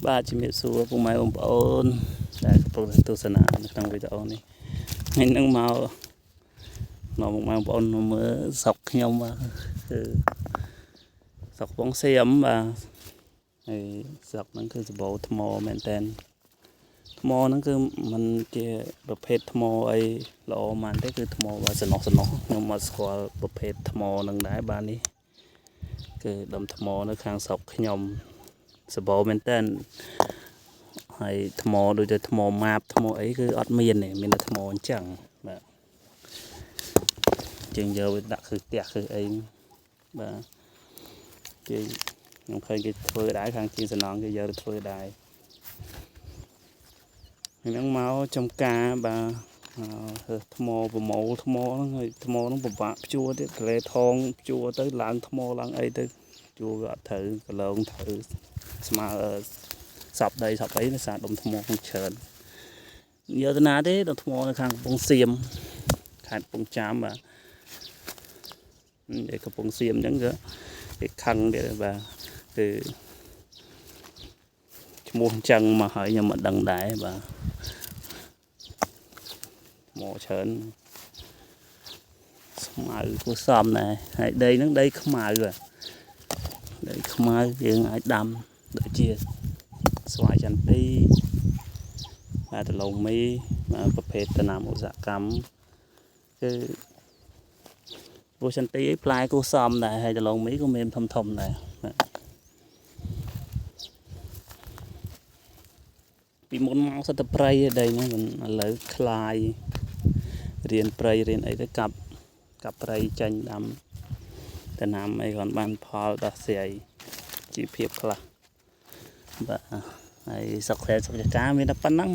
បាទជំរាបសួរពុកម៉ែបងប្អូនដែលកំពុងទស្សនានៅក្នុងវីដេអូនេះថ្ងៃនេះមកមកពុកម៉ែបងប្អូនមកមើលស្រុកខ្ញុំបាទគឺស្រុកកំពង់សៀមបាទហើយស្រុកហ្នឹងគឺសម្បូរថ្មមែនតើថ្មហ្នឹងគឺมันជាប្រភេទថ្មអីល្អម៉ានទេគឺថ្មបាទសំណុះសំណុះខ្ញុំមកស្គាល់ប្រភេទថ្មហ្នឹងដែរបាទនេះគឺដុំថ្មនៅខាងស្រុកខ្ញុំសម្បូរមែនតើ ហើយថ្មដូចតែថ្មម៉ាបថ្មអីគឺអត់មានទេមានតែថ្មអញ្ចឹងបាទជាងយកវាដាក់គឺផ្ទះគឺអីបាទគេខ្ញុំឃើញគេធ្វើដែរខាងជាងសំណងគេយកទៅធ្វើដែរហ្នឹងមកចំការបាទធ្វើថ្មប្រមូលថ្មហ្នឹងហើយថ្មហ្នឹងពិបាកភ្ជួរទៀតកលេថងភ្ជួរទៅឡើងថ្មឡើងអីទៅជួរវាអត់ត្រូវកន្លងត្រូវស្មើសពដីសពអីដោយសារដុំថ្មក្នុងច្រើនយកទៅណាទេដុំថ្មនៅខាងកំពង់សៀមខេត្តកំពង់ចាមបាទនិយាយកំពង់សៀមអញ្ចឹងគឺគេខឹងទៀតបាទគឺឈ្មោះអញ្ចឹងមកហើយខ្ញុំមិនដឹងដែរបាទថ្មច្រើនស្មៅគួរសមដែរហើយដីហ្នឹងដីខ្មៅបាទដីខ្មៅយើងអាចដាំដូចជាស្វាយចន្ទីបាទដលងមីបាទប្រភេទដំណាំឧស្សាហកម្មគឺព្រោះចន្ទីអីផ្លែគួរសមដែរហើយដលងមីក៏មានធំធំដែរបាទពីមុនមកសិតតែព្រៃឯដីហ្នឹងមិនឥឡូវខ្លាយរៀនព្រៃរៀនអីទៅកាប់កាប់ព្រៃចាញ់ដាំដំណាំអីគាត់បានផលដោះស្រាយជីវភាពខ្លះបាទហើយសុខស្រែសុខចការមានតែប៉ុណ្ណឹង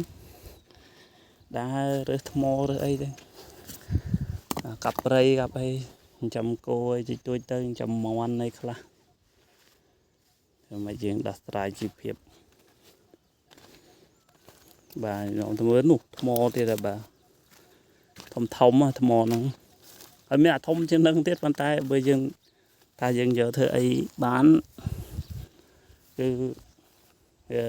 ដើររើសថ្មរើសអីទៅកាប់ព្រៃកាប់អីចិញ្ចឹមគោអីតិចតួចទៅចិញ្ចឹមមាន់អីខ្លះធ្វើមកយើងដោះស្រាយជីវភាពបាទខ្ញុំទៅមើលនោះថ្មទៀតហើយបាទធំធំថ្មហ្នឹងហើយមានអាធំជាងនឹងទៀតប៉ុន្តែបើយើងថាយើងយកធ្វើអីបានគឺវា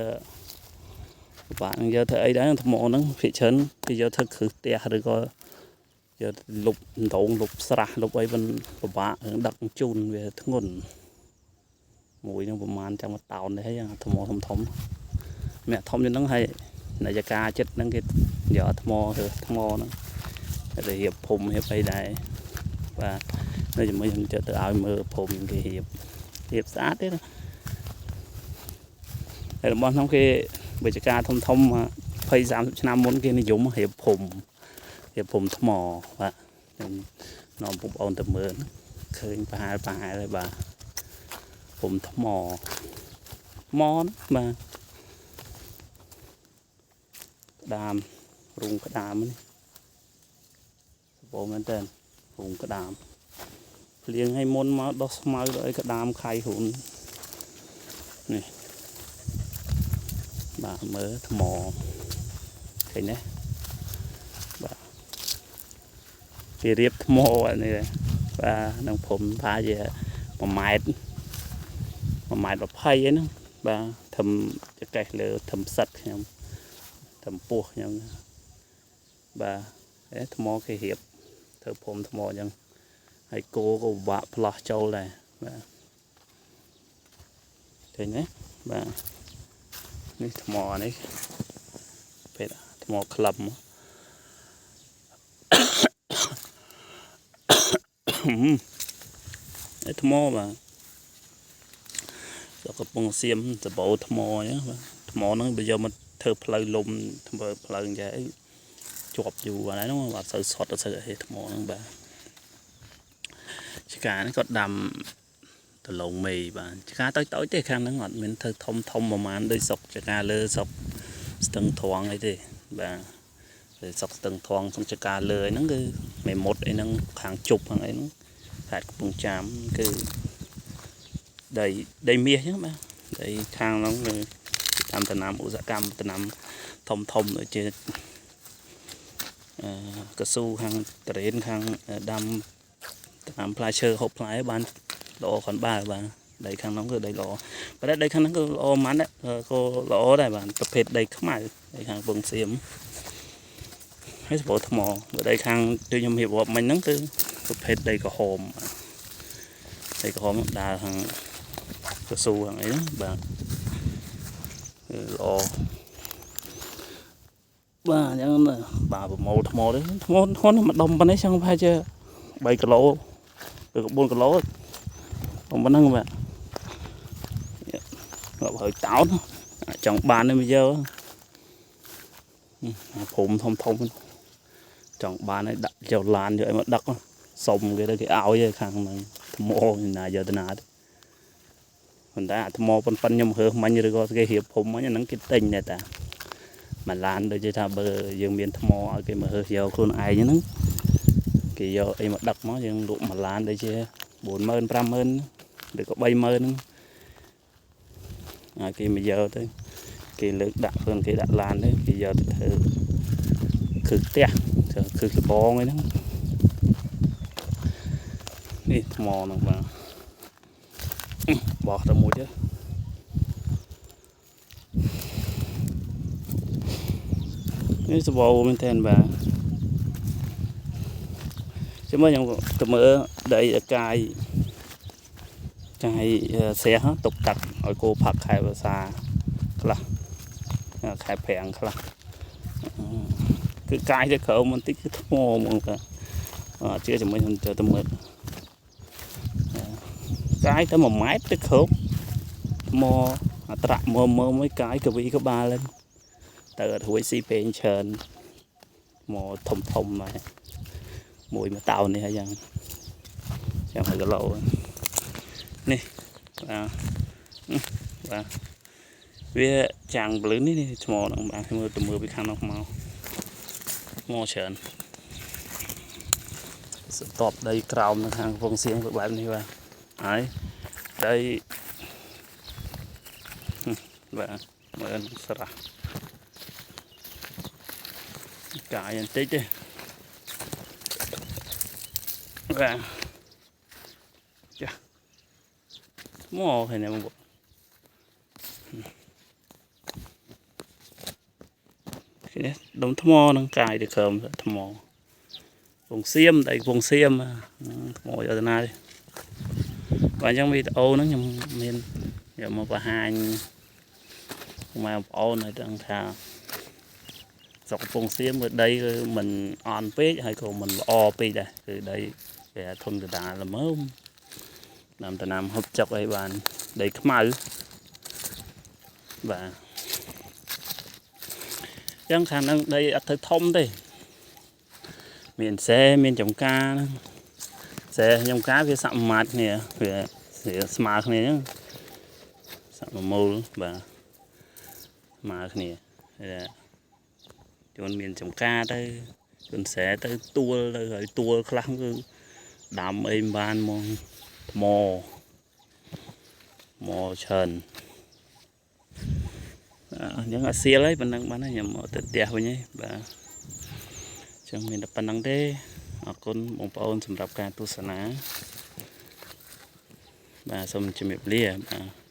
ពិបាកនឹងយកធ្វើអីដែរថ្មហ្នឹងភាគច្រើនគេយកធ្វើគ្រឹះផ្ទះឬក៏យកលុបដងលុបស្រះលុបអីមិនពិបាករឿងដឹកជញ្ជូនវាធ្ងន់មួយហ្នឹងប្រហែលចាំមួយតោននេះហើយអាថ្មធំធំមានអាធំជាងហ្នឹងហើយនាយការចិត្តហ្នឹងគេយកថ្មធ្វើថ្មហ្នឹងទៅរៀបភូមិរៀបអីដែរបាទនៅជាមួយខ្ញុំទៅឲ្យមើលភូមិគេរៀបរៀបស្អាតទេណាហើយរបស់ហ្នឹងគេវិជ្ជការធំធំ20 30ឆ្នាំមុនគេនិយមរៀបភូមិរៀបភូមិថ្មបាទខ្ញុំនាំបងប្អូនទៅមើលឃើញប្រហែលប្រហែលហើយបាទភូមិថ្មថ្មណាបាទក្តាមរូងក្តាមនេះសម្បូរមែនតើរូងក្តាមភ្លៀងឲ្យមុនមកដោះស្មៅដល់អីក្តាមខៃហ៊ុននេះបាទមើលថ្មឃើញទេបាទគេរៀបថ្មអានេះបាទនឹងព្រំថាជា1ម៉ែត្រ1ម៉ែត្រ20អីហ្នឹងបាទធំចកេះលើធំផ្សិតខ្ញុំធំពោះខ្ញុំណាបាទអេថ្មគេរៀបធ្វើព្រំថ្មអញ្ចឹងហើយគោក៏ពិបាកផ្លោះចូលដែរបាទឃើញទេបាទនេះថ្មនេះពេទ្យថ្មក្លឹមនេះថ្មបាទស្រុកកំពង់សៀមសម្បូរថ្មអញ្ចឹងបាទថ្មហ្នឹងបើយកមកធ្វើផ្លូវលំធ្វើផ្លូវអញ្ចឹងអីជាប់យូរហ្នឹងបាទសូវសុតអត់សូវអីថ្មហ្នឹងបាទឆ្កានេះគាត់ដាំដលងមេបាទឆ្កាតូចតូចទេខាងហ្នឹងអត់មានធ្វើធំធំប្រហែលដូចស្រុកឆ្កាលើស្រុកស្ទឹងត្រង់អីទេបាទតែស្រុកស្ទឹងត្រង់ស្រុកឆ្កាលើអីហ្នឹងគឺមេមុតអីហ្នឹងខាងជប់ខាងអីហ្នឹងខេត្តកំពង់ចាមគឺដីដីមាសអញ្ចឹងបាទដីខាងហ្នឹងគឺតាមដំណាំឧស្សាហកម្មដំណាំធំធំដូចជាកស៊ូខាងតរេនខាងដាំដំណាំផ្លែឈើហូបផ្លែបានល្អគ្រាន់បើបាទ ដីខាងនោះគឺដីល្អប៉ុន្តែដីខាងហ្នឹងគឺល្អហ្មងក៏ល្អដែរបាទប្រភេទដីខ្មៅដីខាងកំពង់សៀមហើយសម្បូរថ្មបើដីខាងដូចខ្ញុំរៀបរាប់មិញហ្នឹងគឺប្រភេទដីក្រហមបាទដីក្រហមដើរខាងកស៊ូខាងអីហ្នឹងបាទគឺល្អបាទអញ្ចឹងបាទប្រមូលថ្មទៅថ្មថ្មនេះមួយដុំប៉ុណ្ណេះចង់ប្រហែលជា3គីឡូឬក៏4គីឡូប៉ុណ្ណឹងបាទរាប់ហើយតោនចង់បាននេះមកយកអាភូមិធំធំចង់បានឲ្យដាក់ចូលឡានយកឲ្យមកដឹកសុំគេទៅគេឲ្យឯខាងហ្នឹងថ្មណាយកទៅណាទេប៉ុន្តែអាថ្មប៉ុនប៉ុនខ្ញុំរើសមិញឬក៏គេរៀបភូមិមិញអាហ្នឹងគេទិញដែរតាមួយឡានដូចជាថាបើយើងមានថ្មឲ្យគេមករើសយកខ្លួនឯងហ្នឹងគេយកអីមកដឹកមកយើងលក់មួយឡានដូចជា40000 50000ឬក៏30000ហ្នឹងឲ្យគេមកយកទៅគេលើកដាក់ខ្លួនគេដាក់ឡានទៅគេយកទៅធ្វើគឺផ្ទះធ្វើគឺលបងអីហ្នឹងនេះថ្មហ្នឹងបាទបោះទៅមួយទៀតនេះសបោមែនតើបាទចាំមើលខ្ញុំទៅមើលដីកាយកាយស្រះទុកទឹកឲ្យគោផឹកខែវស្សាខ្លះខែប្រាំងខ្លះគឺកាយទៅក្រោមបន្តិចគឺថ្មហ្មងបាទអត់ជឿជាមួយខ្ញុំទៅមើលកាយទៅ1ម៉ែត្រទៅក្រោមថ្មអត្រាក់មើមើមួយកាយកវីក្បាលហ្នឹងទៅអត់រួចស៊ីពេងច្រើនមកធំធំហើយមួយមួយតោននេះហើយយ៉ាងចាំ1គីឡូនេះបាទបាទវាចាំងពលឺនេះនេះថ្មហ្នឹងបាទមើលទៅមើលពីខាងនោះមកមកច្រើនសតបដីក្រោមនៅខាងកំពង់សៀមគឺបែបនេះបាទហើយដីបាទមើលស្រះកាយបន្តិចទេបាទចាមកឃើញទេបងប្អូនឃើញទេដុំថ្មនឹងកាយទៅក្រោមថ្មពងសៀមដីពងសៀមថ្មយកទៅណាទេបាទអញ្ចឹងវីដេអូហ្នឹងខ្ញុំមានយកមកបង្ហាញម៉ែបងប្អូនឲ្យដឹងថាស្រុកកំពង់សៀមគឺដីគឺមិនអន់ពេកហើយក៏មិនល្អពេកដែរគឺដីវាធន់កដាលល្មមដាំដំណាំហូបចុកអីបានដីខ្មៅបាទអញ្ចឹងខាងហ្នឹងដីអត់ទៅធំទេមានស្រែមានចំការហ្នឹងស្រែចំការវាសមាតគ្នាវាស្មើគ្នាអញ្ចឹងសមមូលបាទស្មើគ្នាជួនមានចំការទៅជួនស្រែទៅទួលទៅហើយទួលខ្លះគឺដាំអីមិនបានហ្មងថ្មមកច្រើនអញ្ចឹងអត់សៀលហើយប៉ុណ្ណឹងបានហើយខ្ញុំមកទៅផ្ទះវិញហើយបាទអញ្ចឹងមានតែប៉ុណ្្នឹងទេអរគុណបងប្អូនសម្រាប់ការទស្សនាបាទសូមជំរាបលាបាទ។